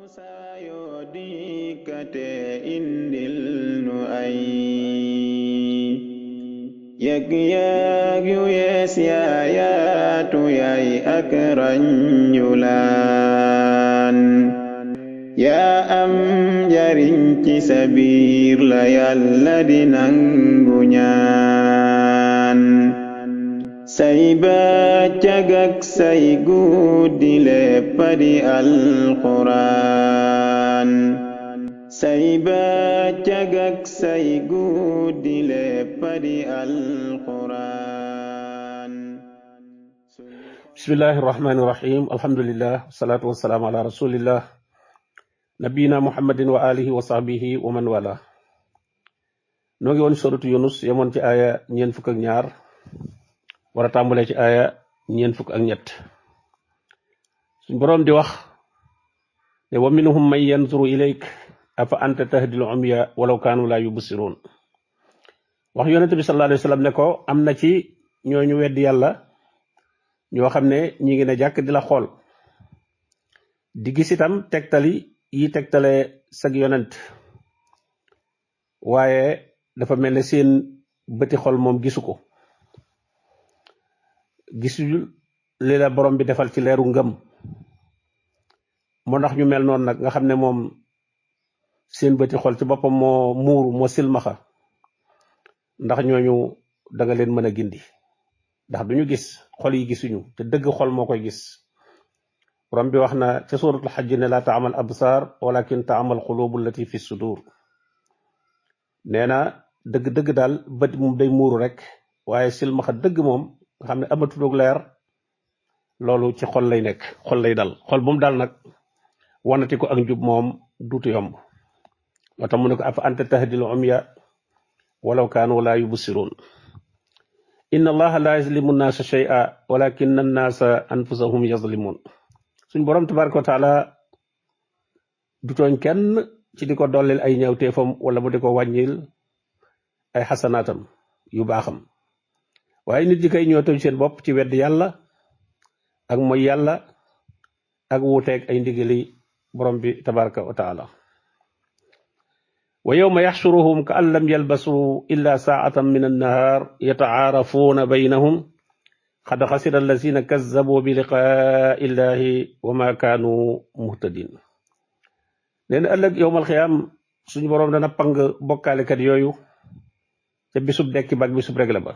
saayoo dikkate indil nu ay yëg-yëg yu yees yaayaatu yaay ak ranjulaan yaa am njariñ ci sa biir la yàlla di nangu ñaan say bëccëg ak say guddi lépp di alquraan say bëccëg ak say guddi lépp di alquraan. bismillahi irrahmani irrahim alhamdulillah wasalaatu wasalaamu ala rasulillah nabiyina muhammadin wa alihi wa sahbihi wa man wala. noo ngi woon suratu yunus yemoon ci aaya ñeent fukk ak ñaar war a tàmbalee ci aaya ñeent fukk ak ñett suñ boroom di wax ne wa minhum man yanzuru ilayk afa anta tahdil umya walaw kaanu la yubsirun. wax yonente bi sallallahu alayhi wa sallam ne ko am na ci ñooñu weddi yàlla ñoo xam ne ñi ngi ne jàkk di la xool di gis itam tegtali yi tegtale sag yonent waaye dafa mel ne seen bëti xol moom gisu ko, gisul li la borom bi defal ci leeru ngëm. moo ndax ñu mel noonu nag nga xam ne moom seen bëti xol ci boppam moo muuru moo silmaxa, ndax ñooñu da nga leen mën a gindi ndax duñu gis, xol yi gisuñu te dëgg xol moo koy gis. borom bi wax na ca suratul xajj ne la taamal absar walakin taamal xulubu allati fi sudur. nee na dëgg-dëgg daal bët moom day muuru rek, waaye silmaxa dëgg moom nga xam ne amatulug leer, loolu ci xol lay nekk, xol lay dal. xol bu mu dal nag wanati ko ak njub moom duutu yomb. moo tax mu ne ko afa anta tahdil umya walaw kaanu la yubsirun. inna allaha la yazlimu nnaasa shay'a walakinna nnaasa anfusahum yazlimun. suñ borom tabaraka wa taala du tooñ kenn ci di ko dollil ay ñaawteefam wala mu di ko wàññil ay xasanaatam yu baaxam, waaye nit ñi kay ñoo tooñ seen bopp ci wedd yàlla ak mooy yàlla ak wuuteeg ay ndigali borom bi tabaraka wa taala. wa yawma yaxshuruhum ka an lam yalbasu illa saatan min annahar yatacaarafuuna baynahum qad xasira allazina kazzabu bi liqaa illahi wa ma kaanu muhtadin. nee na ëllëg yowmal xiyaam suñu boroom dana pang bokkaalekat yooyu ca bisub dekki ba ak bisub regle ba,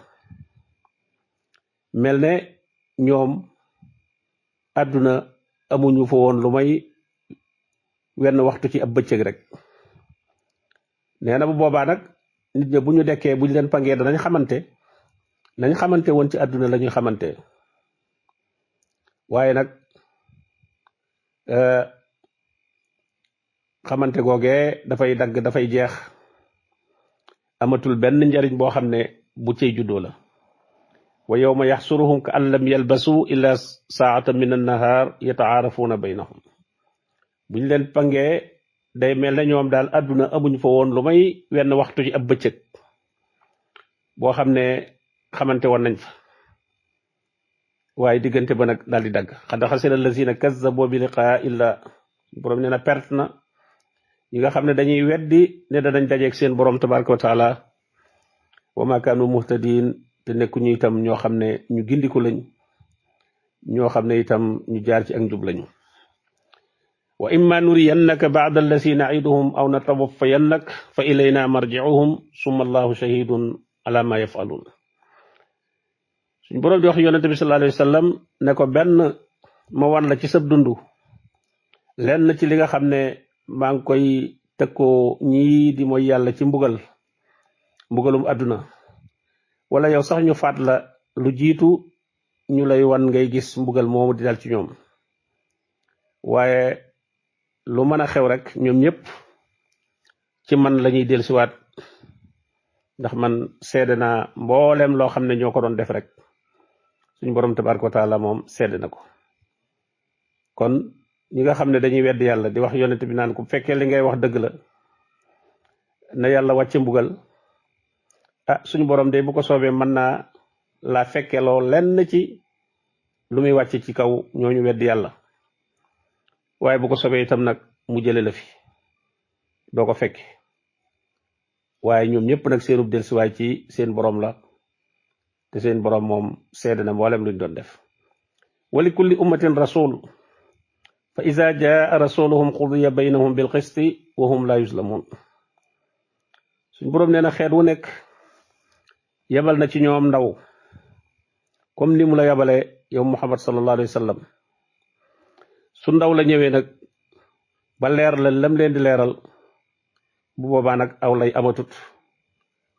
mel ne ñoom àdduna amuñu fa woon lu may wenn waxtu ci ab bëccëg rek. nee na bu boobaa nag nit ña bu ñu dekkee bu ñu leen pangee danañ xamante nañ xamante woon ci àdduna la ñuy xamante, waaye nag xamante googee dafay dagg, dafay jeex, amatul benn njariñ boo xam ne bu cay juddoo la. wa yawma yaxsuruhum ka an lam yalbasu illa saatan min annahar yataarafuuna baynahum. buñ leen pangee day mel ne ñoom daal àdduna amuñ fa woon lu may wenn waxtu ci ab bëccëg boo xam ne xamante woon nañ fa, waaye diggante ba nag daal di dagg. xad xasira allazina kazzabu bi liqaa illa. borom nee na perte na ñi nga xam ne dañuy weddi ne danañ dajeeg seen borom tabaraka wa taala wa ma kaanu muhtadin, te nekkuñu itam ñoo xam ne ñu gindiku lañ, ñoo xam ne itam ñu jaar ci ak njub lañu. wa imma nuriyannaka ba'da allazi na'iduhum aw natawaffayannak fa ilayna marji'uhum summa allahu shahidun ala ma yaf'alun. suñ boroom di wax yonente bi sallallahu alayhi wa sallam ne ko benn ma wan la ci sab dundu lenn ci li nga xam ne maa ngi koy tëkkoo ñii di mooy yàlla ci mbugalum àdduna, wala yow sax ñu faat la lu jiitu ñu lay wan ngay gis mbugal moomu di dal ci ñoom. waaye lu mën a xew rek ñoom ñëpp ci man lañuy dellusiwaat, ndax man seede naa mboolem loo xam ne ñoo ko doon def rek suñu borom tabaraka wa taala moom seede na ko. kon ñi nga xam ne dañuy wedd yàlla di wax yonent bi naan ko fekkee li ngay wax dëgg la na yàlla wàcce mbugal, suñu borom de bu ko soobee mën naa la fekkeloo lenn ci lu muy wàcce ci kaw ñooñu wedd yàlla, waaye bu ko sobee itam nag mu jële la fi doo ko fekk waaye ñoom ñëpp nag seenub dellusiwaay ci seen borom la te seen borom moom seede na mboolem luñ doon def wali kulli ummatin rasul fa iza jaa rasuluhum qudiya baynahum bil qisti wa hum la yuslamun suñ borom nee na xeet wu nekk yebal na ci ñoom ndaw comme ni mu la yabale yow Muhammad sallallahu alayhi wa sallam su ndaw la ñëwee nag ba leer la lam leen di leeral bu boobaa nag aw lay amatut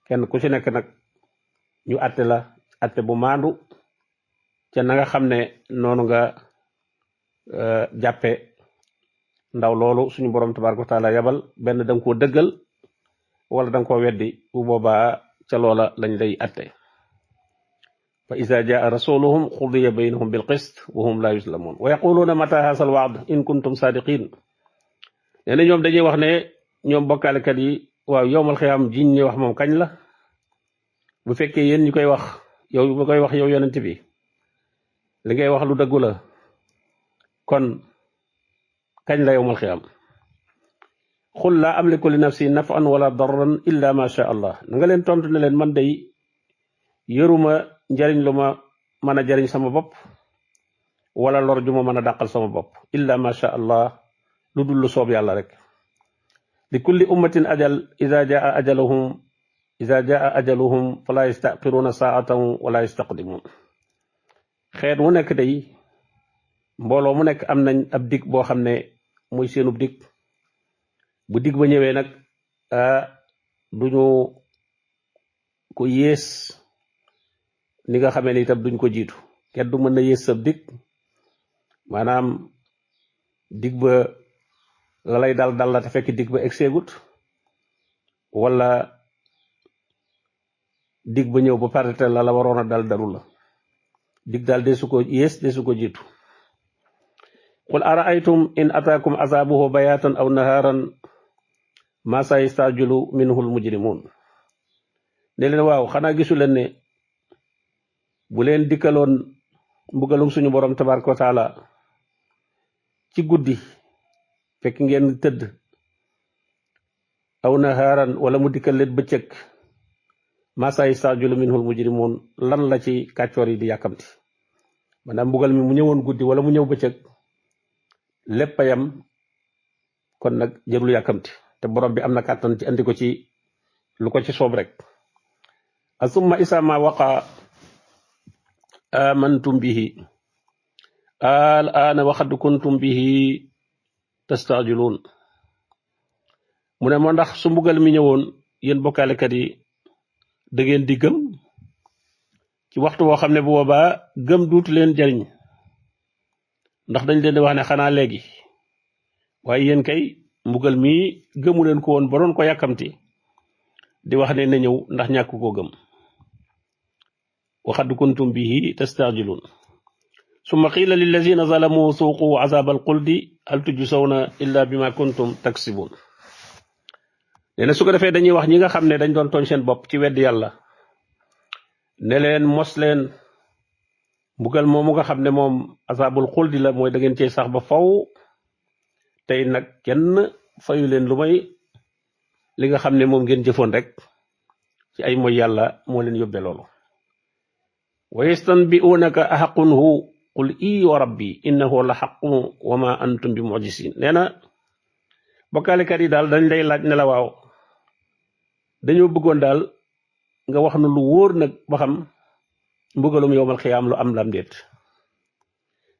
kenn ku ci nekk nag ñu atte la atte bu maandu ca na nga xam ne noonu nga jàppe ndaw loolu suñu borom tabaraka wa taala yabal benn da nga koo dëggal wala da nga koo weddi bu boobaa ca loola lañ lay atte fa iza jaa rasuluhum qudiya baynahum bil qist wa hum la yuslamun wa yaquluna mata hasal wa'd in kuntum sadiqin nee na ñoom dañuy wax ne ñoom bokkaalekat yi waaw yowmal xiyaam jiñ ñi wax moom kañ la bu fekkee yéen ñu koy wax yow bu koy wax yow yonent bi li ngay wax lu dëggu la kon kañ la yowmal xiyaam xul laa amliku li nafsi naf'an wala darran illa ma sha allah na nga leen tontu ne leen man day yëruma njariñ lu ma mën a jariñ sama bopp wala lor ju ma mën a dàqal sama bopp illa ma sha allah lu dul lu soob yàlla rek li kulli ummatin ajal iza jaa ajaluhum fala yastaqiruna saatan wala yastaqdimun xeet mu nekk day mbooloo mu nekk am nañ ab dig boo xam ne muy seenub dig bu dig ba ñëwee nag duñu ko yées ni nga xamee ni itam duñ ko jiitu kenn du mën na yées sab dig maanaam dig ba la lay dal la te fekk dig ba egseegut wala dig ba ñëw ba pare te la waroon a dal dalu la dig daal deesu ko yées deesu ko jiitu qul araaytum in ataakum azabuhu bayatan aw naharan ma sa yastajulu minhu almujrimun ne leen waaw xanaa gisu leen ne bu leen dikkaloon mbugalum suñu borom tabaraka wa taala ci guddi fekk ngeen tëdd aw naharan wala mu dikkal leen bëccëg ma sa yastajulu minhu almujrimun lan la ci kàccoor yi di yàkkamti maanaam mbugal mi mu ñëwoon guddi wala mu ñëw bëccëg lépp a yam kon nag jërul yàkkamti te borom bi am na kàttan ci andi ko ci lu ko ci soob rek asumma isa ma waqa amantum bihi al ana wa qad kuntum bihi tastajilun mu ne moo ndax su mbugal mi ñëwoon yéen bokkaalekat yi da ngeen di gëm ci waxtu woo xam ne bu boobaa gëm duutu leen jariñ ndax dañ leen di wax ne xanaa léegi waaye yéen kay mbugal mi gëmu leen ko woon ba doon ko yàkkamti di wax ne na ñëw ndax ñàkk koo gëm wa qad kuntum bihi tastajilun summa qila lillazina zalamu suuqu azabal quldi hal tujsawna illa bima kuntum taksibun nee na su ko defee dañuy wax ñi nga xam ne dañ doon tooñ seen bopp ci wedd yàlla ne leen mos leen mbugal moomu nga xam ne moom azabul xuldi la mooy da ngeen cey sax ba faw tey nag kenn fayu leen lu may li nga xam ne moom ngeen jëfoon rek ci ay mooy yàlla moo leen yóbbe loolu wa yastanbi'unaka ahaqun hu qul i wa rabbi innahu la haqqun wa ma antum bi mu'jizin nee na bokkaalekat yi daal dañ lay laaj ne la waaw dañoo bëggoon daal nga wax nu lu wóor nag ba xam mbugalum yowmal xiyaam lu am la am déet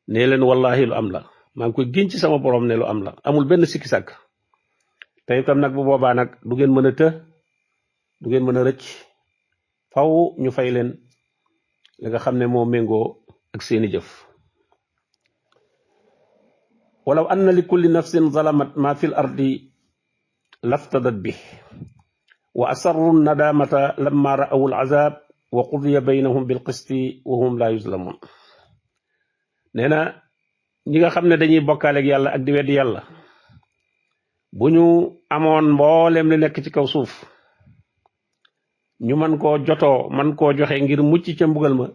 nee leen wallahi lu am la maa ngi koy giñ ci sama borom ne lu am la amul benn sikki sàkk te itam nag bu boobaa nag du ngeen mën a du ngeen mën a rëcc faw ñu fay leen li nga xam ne moo méngoo ak seeni jëf walaw anna li kulli nafsin zalamat ma fil ardi laftadat bi wa asarru nadamata lamma ra'aw al azab wa qudiya baynahum bil qisti wa hum la yuzlamun nee na ñi nga xam ne dañuy bokkaaleeg yàlla ak di weddi yàlla bu ñu amoon mboolem li nekk ci kaw suuf ñu man koo jotoo man koo joxe ngir mucc ca mbugal ma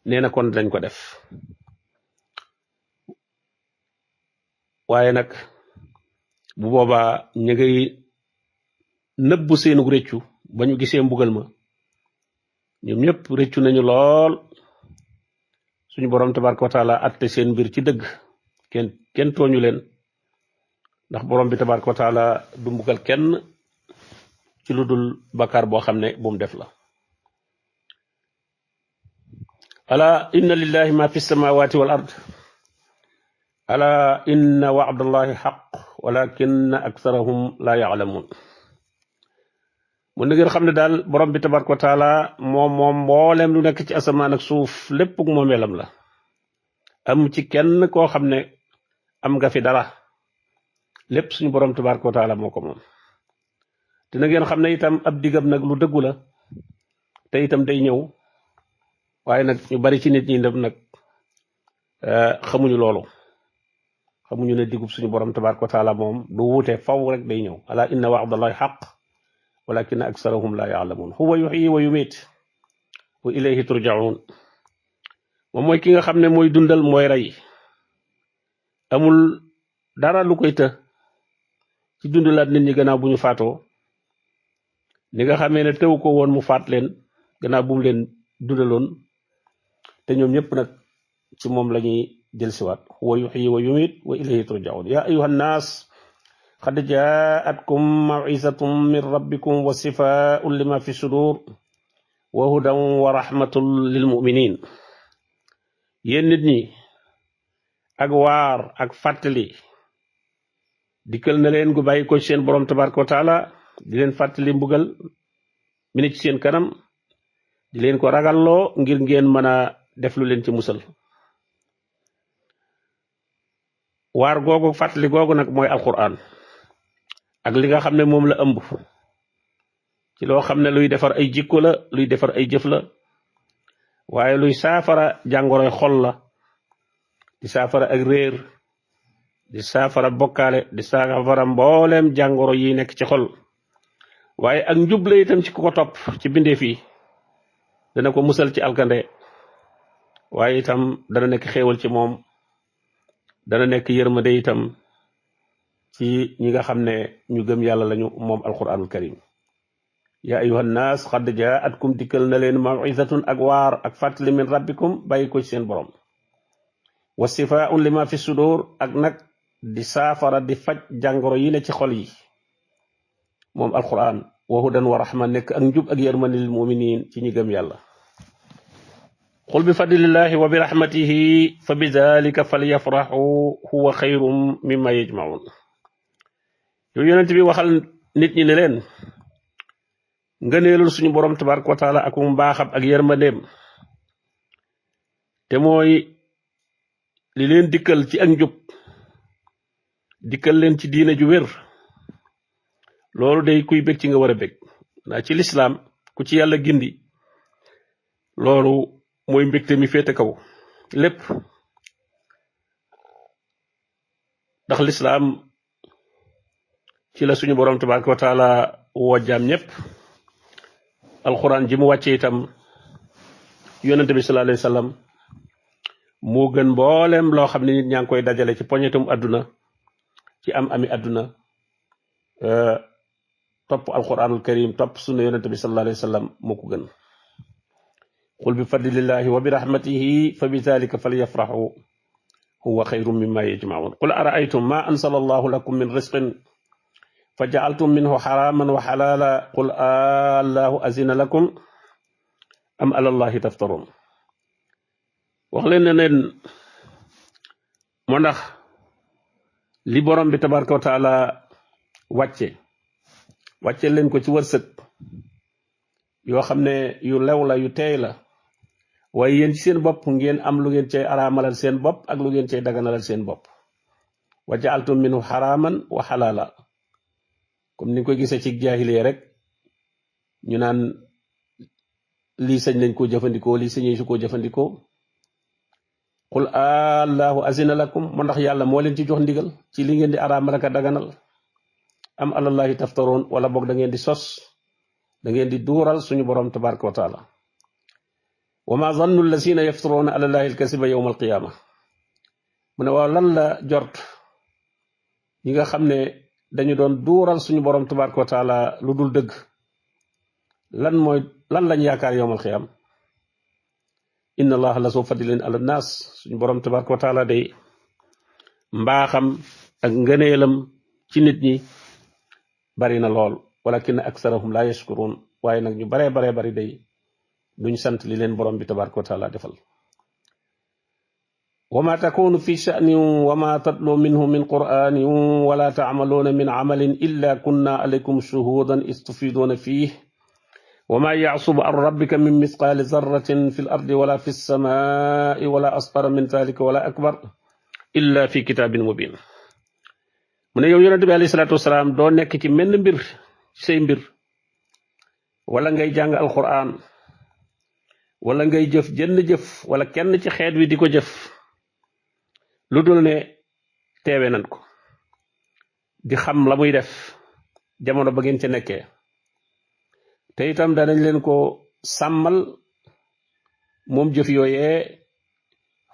nee na kon dañ ko def waaye nag bu boobaa ña ngay nëbbu seenu réccu ba ñu gisee mbugal ma ñoom ñëpp réccu nañu lool suñu borom tabaraka wa taala atte seen mbir ci dëgg kenn tooñu leen ndax borom bi tabaraka wa taala du mbugal kenn ci lu dul bakkaar boo xam ne bu mu def la ala inna lillahi ma fi samawati wal ard ala inna wa'dallahi haqq walakinna aktharahum la ya'lamun mu ne ngeen xam ne daal borom bi tabaraka wa taala moom mboolem lu nekk ci asamaan ak suuf lépp moomeelam la am ci kenn koo xam ne am nga fi dara lépp suñu borom tabaraka wa taala moo ko moom te na ngeen xam ne itam ab digam nag lu dëggu la te itam day ñëw waaye nag ñu bari ci nit ñi dem nag xamuñu loolu xamuñu ne digub suñu borom tabaraka wa taala moom du wuute faw rek day ñëw ala inna wa'dallahi haqq walakin aksarahum la ya'lamun huwa yuhyi wa yumiit wa ilayhi turja'un moom mooy ki nga xam ne mooy dundal mooy rey amul dara lu koy të ci dundalaat nit ñi gannaaw bu ñu faatoo ni nga xamee ne teew ko woon mu faat leen gannaaw bu mu leen dundaloon te ñoom ñëpp nag ci moom la ñuy dellusiwaat huwa yuhyi wa yumiit wa ilayhi turja'un ya ayuha nnaas qad jaa'atkum maw'izatun min rabbikum wa shifaa'un lima fi sudur wa hudan wa rahmatun lil mu'minin yéen nit ñi ak waar ak fàttali dikkal na leen gu bàyyi ko ci seen borom tabaraka wa taala di leen fàttali mbugal mi ne ci seen kanam di leen ko ragalloo ngir ngeen mën a def lu leen ci musal waar googu fàttali googu nag mooy alquran ak li nga xam ne moom la ëmb ci loo xam ne luy defar ay jikko la luy defar ay jëf la waaye luy saafara jàngoroy xol la di saafara ak réer di saafara bokkaale di saafara mbooleem jàngoro yi nekk ci xol waaye ak njub la itam ci ku ko topp ci bindeef yi dana ko musal ci alkande waaye itam dana nekk xéewal ci moom dana nekk yërmande itam ci ñi nga xam ne ñu gëm yàlla lañu moom alquranul karim ya ayuha nnaas qad jaa'atkum dikkal na leen maw'izatun ak waar ak fàttali min rabbikum bàyyi ko ci seen borom wa shifaa'un lima fi sudur ak nag di saafara di faj jàngoro yi ne ci xol yi moom alquran wa hudan wa rahma nekk ak njub ak yërmande lil mu'minin ci ñi gëm yàlla qul bi fadlillahi wa bi rahmatihi fa bi dhalika falyafrahu huwa xayrun mimma yajma'un yow yonent bi waxal nit ñi ne leen ngëneelul suñu borom tabaraka wa taala ak mbaaxam ak yërmandeem te mooy li leen dikkal ci ak njub dikkal leen ci diine ju wér loolu day kuy bég ci nga war a bég ndax ci lislaam ku ci yàlla gindi loolu mooy mbégte mi féete kaw lépp ndax lislaam ci la suñu borom tabaraka wa taala woo jaam ñëpp alquran ji mu wàcce itam yonente bi sallallahu alayhi wasallam moo gën mboolem loo xam ne nit ñaa ngi koy dajale ci poñetum àdduna ci am ami àdduna topp alquranul karim topp sunna yonente bi sallallahu alayhi wasallam moo ko gën qul bi fadlillahi wa bi rahmatihi fa bi dhalika falyafrahu huwa xayrun mimma yajma'un qul ara'aytum ma ansala allahu lakum min rizqin fa ja'altum minhu haraman wa halala qul allahu azina lakum am ala allahi taftarun wax leen ne leen moo ndax li borom bi tabaraka wa taala wàcce leen ko ci wërsëg yoo xam ne yu lew la yu teey la waaye yéen ci seen bopp ngeen am lu ngeen cay araamalal seen bopp ak lu ngeen cay daganalal seen bopp wa ja'altum minhu haraman wa halala comme ni nga koy gisee ci jaahiliya rek ñu naan lii sañ nañ koo jëfandikoo lii sañee su koo jëfandikoo qul allahu azina lakum moo ndax yàlla moo leen ci jox ndigal ci li ngeen di araamal ak a daganal am alallahi taftaroon wala boog da ngeen di sos da ngeen di duural suñu borom tabaraka wa taala wa ma zannu allazina yaftaroona alallahi alkasiba yawma alqiyama mu ne waaw lan la jort ñi nga xam ne dañu doon duural suñu borom tabaraka wa taala lu dul dëgg lan lañ yaakaar yowmal xiyam inna allaha la soo fadilin ala nas suñu borom tabaraka wa taala day mbaaxam ak ngëneelam ci nit ñi bari na lool walakin aksarahum la yashkurun waaye nag ñu baree bari day duñ sant li leen borom bi tabaraka wa taala defal وما تكون في شأن وما تتلو منه من قرآن ولا تعملون من عمل إلا كنا عليكم شهودا إذ تفيضون فيه وما يعصب عن ربك من مثقال ذرة في الأرض ولا في السماء ولا أصغر من ذلك ولا أكبر إلا في كتاب مبين من يوم يونس عليه الصلاة والسلام دون nekk ci menn mbir say mbir wala ngay jàng alquran wala ngay jëf jenn jëf wala kenn ci xeet wi di ko jëf lu dul ne teewe nan ko di xam la muy def jamono ba ngeen ci nekkee te itam danañ leen ko sàmmal moom jëf yooyee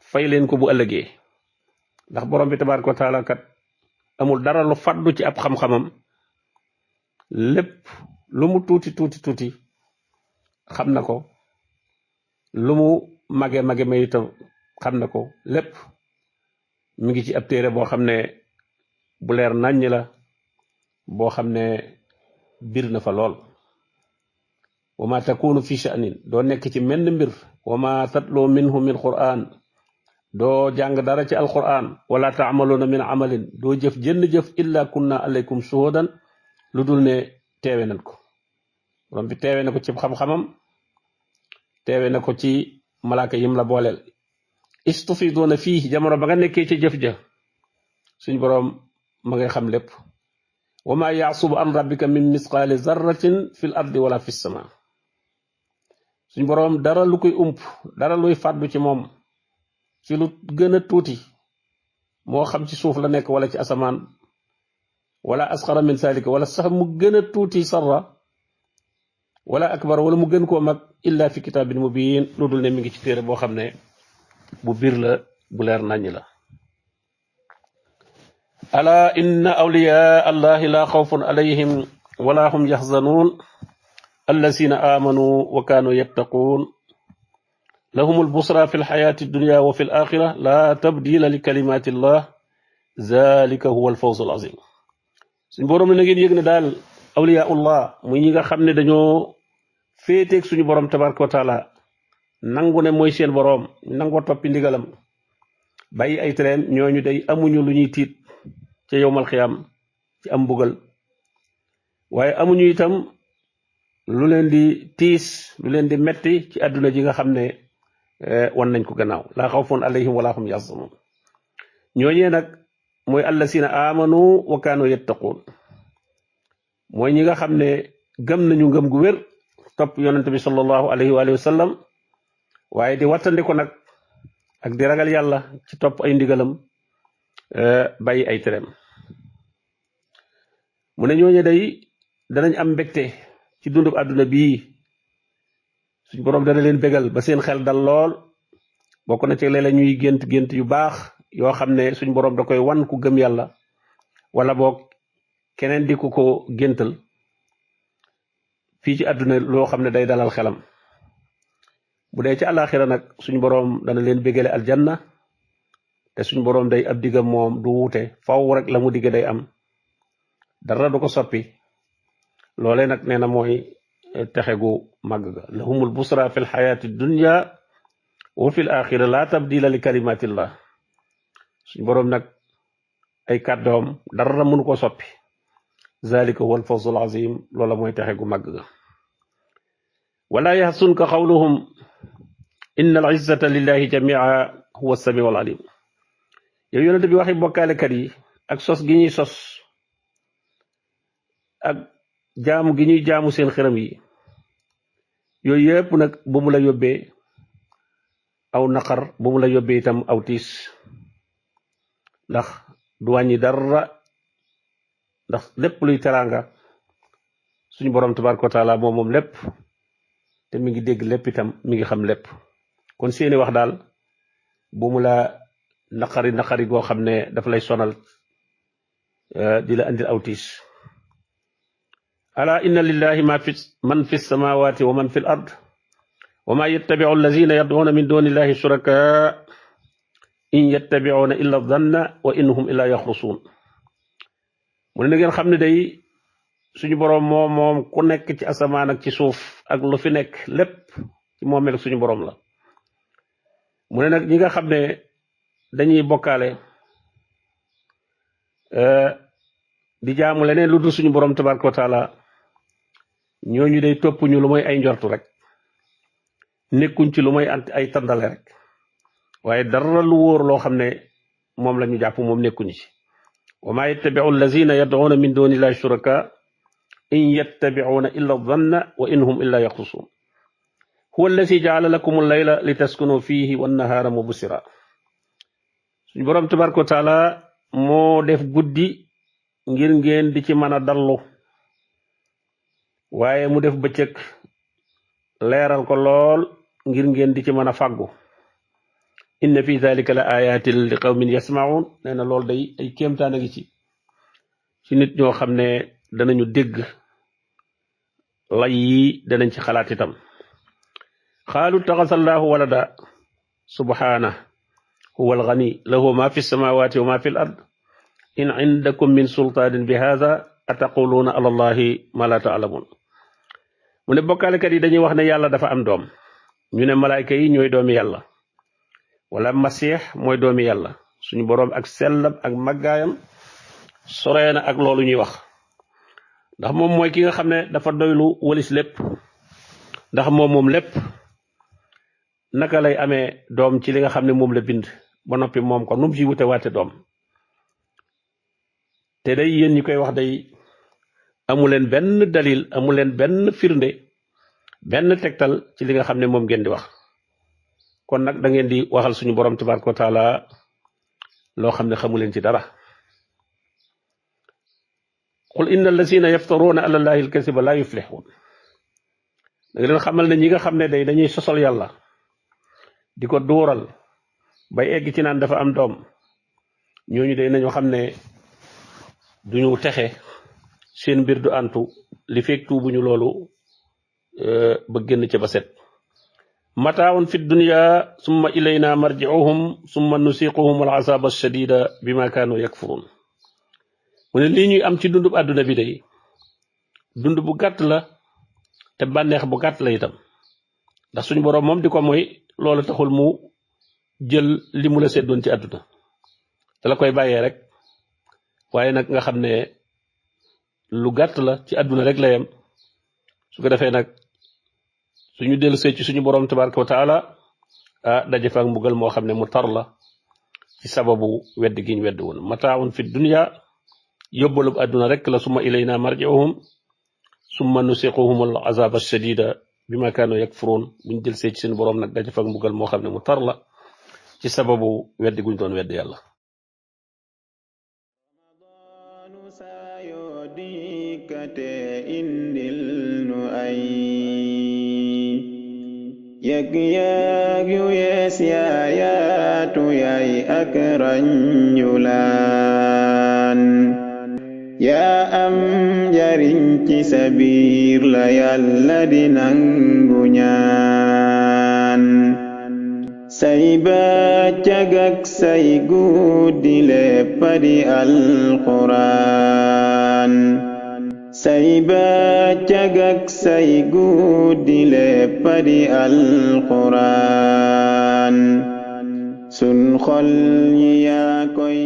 fay leen ko bu ëllëgee ndax borom bi tabaraka wa taala kat amul dara lu faddu ci ab xam-xamam lépp lu mu tuuti xam na ko lu mu mage may itam xam na ko lépp mi ngi ci ab téere boo xam ne bu leer naññ la boo xam ne bir na fa lool wa ma takunu fi sha'nin doo nekk ci menn mbir wa ma tatlu minhu min qur'an doo jàng dara ci alquran wala ta'maluna min amalin doo jëf jenn jëf illa kunna alaykum shuhudan lu dul ne teewe nañ ko borom bi teewe na ko ci xam-xamam teewe na ko ci malaaka yim la booleel istufiduna fii jamono ba nga nekkee ci jëf ja suñ borom ma ngay xam lépp wa ma ya'subu an rabbika min misqali zarratin fil ardi wala fis sama suñ borom dara lu koy dara luy fàddu ci moom ci lu gën a tuuti moo xam ci suuf la nekk wala ci asamaan wala asxara min salika wala sax mu gën a tuuti sarra wala akbar wala mu gën koo mag illa fi kitabin mubin lu dul ne mi ngi ci téere boo xam ne bu bir la bu leer naññ la ala inna awliya allahi la xawfun alayhim wala hum yaxzanuun allazina amanu wa kanu yattaqun lahum albusra fi lxayati dunya wa fi alaxira la tabdila li kalimati llah zalika huwa alfawzu alazim suñ borom na ngeen yëg ne daal awliyaullah muy ñi nga xam ne dañoo féeteeg suñu borom tabaraka wa taala nangu ne mooy seen boroom nangoo toppi ndigalam bàyyi ay tereem ñooñu day amuñu lu ñuy tiit ca yowmal xiyam ci am mbugal waaye amuñu itam lu leen di tiis lu leen di metti ci àdduna ji nga xam ne wan nañ ko gannaaw laa xawfun alayhim wala hum yaxzanun ñooñee nag mooy allasina amanu wa kaanu yattaquun mooy ñi nga xam ne gëm nañu ngëm gu wér topp yonente bi sallallahu alayhi wa sallam waaye di wattandiko nag ak di ragal yàlla ci topp ay ndigalam bàyyi ay tereem mu ne ñooñu day danañ am mbégte ci dundub àdduna bii suñ borom dana leen bégal ba seen xel dal lool bokk na ci léeg-léeg ñuy gént yu baax yoo xam ne suñ borom da koy wan ku gëm yàlla wala boog keneen di ko géntal fii ci àdduna loo xam ne day dalal xelam bu dee ci àllaaxira nag suñ boroom dana leen bégale aljanna te suñ boroom day ab digam moom du wuute faw rek la mu digge day am dara du ko soppi loolee nag nee na mooy texe gu màgg ga lahumul busra fi lxayaati dunya wa fi l axira la tabdila li kalimatillah suñ boroom nag ay kàddoom dara mënu ko soppi zalika huwa alfawzul azim loola mooy texe gu màgg ga wala yaxsunka qawluhum inna al izzata lillahi jamia huwa samiu al alim yow yonente bi waxi bokkaalekat yi ak sos gi ñuy sos ak jaamu gi ñuy jaamu seen xërëm yi yooyu yëpp nag bu mu la yóbbee aw naqar bu mu la yóbbee itam aw tiis ndax du wàññi dara ndax lépp luy teraanga suñu borom tabaraka wa taala moom lépp te mi ngi dégg lépp itam mi ngi xam lépp kon seeni wax daal bu mu la naqari goo xam ne daf lay sonal di la andil aw tiis ala inna lillahi man fi samawati wa man fi l ard wa ma yattabiu allazina yad'una min duni illahi shuraka in yattabi'una illa dhanna wa innahum illa yaxrusun mu ne na ngeen xam ne day suñu boroom moom ku nekk ci asamaan ak ci suuf ak lu fi nekk lépp ci moomeel suñu boroom la mu ne nag ñi nga xam ne dañuy bokkaale di jaamu leneen lu dul suñu boroom tabaraka wa taala ñooñu day topp ñu lu mooy ay njortu rek nekkuñ ci lu mooy ay tandale rek waaye dara lu wóor loo xam ne moom la ñu jàpp moom nekkuñu ci wa ma yattabiu allazina yad'una min duni illahi shuraka in yattabi'una illa dhanna wa innahum illa yaxrusun huwa allazi ja'ala lakum al-layla litaskunu fihi wan-nahara mubsira suñu boroom tabaraka wa taala moo def guddi ngir ngeen di ci mën a dallu waaye mu def bëccëg leeral ko lool ngir ngeen di ci mën a fàggu inna fi dhalika la ayatin li qawmin yasma'un nee na loolu day ay kéemtaan a ngi ci nit ñoo xam ne danañu dégg lay yi danañ ci xalaat itam xaalu taxasallahu walada subhana huwa alghani lahu ma fi samawati wa ma fi l ard in indakum min sultanin bi hadha ataquluna ala allahi ma la ta'lamun mu ne bokkaalekat yi dañuy wax ne yàlla dafa am doom ñu ne malaayka yi ñooy doomi yàlla wala masiix mooy doomi yàlla suñu boroom ak sellam ak màggaayam soree na ak loolu ñuy wax ndax moom mooy ki nga xam ne dafa doylu walis lépp ndax moom lépp naka lay amee doom ci li nga xam ne moom la bind ba noppi moom ko num ci wute waate doom te day yéen ñi koy wax day amuleen benn dalil amuleen benn firnde benn tegtal ci li nga xam ne moom ngeen di wax kon nag da ngeen di waxal suñu borom tabaraka wa taala loo xam ne xamuleen ci dara qul inna allazina yaftaruna ala allahi alkasiba la yuflihun da nga leen xamal ne ñi nga xam ne day dañuy sosal yàlla di ko dóoral bay egg ci naan dafa am doom ñooñu day nañu xam ne duñu texe seen mbir du antu li fekk tuubuñu loolu ba génn ca ba set mataawun fi dunya summa ilayna marji'uhum summa nusiquhum al azaba ash-shadida bima kanu yakfurun mu ne lii ñuy am ci dundub àdduna bi day dund bu gàtt la te bànneex bu gàtt la itam ndax suñu boroom moom di ko mooy loolu taxul mu jël li mu la seddoon ci àdduna te la koy bàyyee rek waaye nag nga xam ne lu gàtt la ci àdduna rek la yem su ko defee nag suñu dellu see ci suñu boroom tabaraka wa taala daje fa ak mbugal moo xam ne mu tar la ci sababu wedd gi ñu wedd woon mataawun fi dunya yóbbalub àdduna rek la summa ilayna marji'uhum summa nusiquhum al azab ash-shadida bima kanu yakfurun buñ del see ci seen boroom nag daje fa ak mbugal moo xam ne mu tar la ci sababu weddi guñ doon wedd yàlla kate indil nu ay yëg-yëg yu yees yaayaatu yaay ak rañulaan yaa am njariñ ci sa biir la yàlla di nangu ñaan say bëccëg ak say guddi lépp di alxuraan say bëccëg ak say guddi lépp di alxuraan sun xol yi yaa koy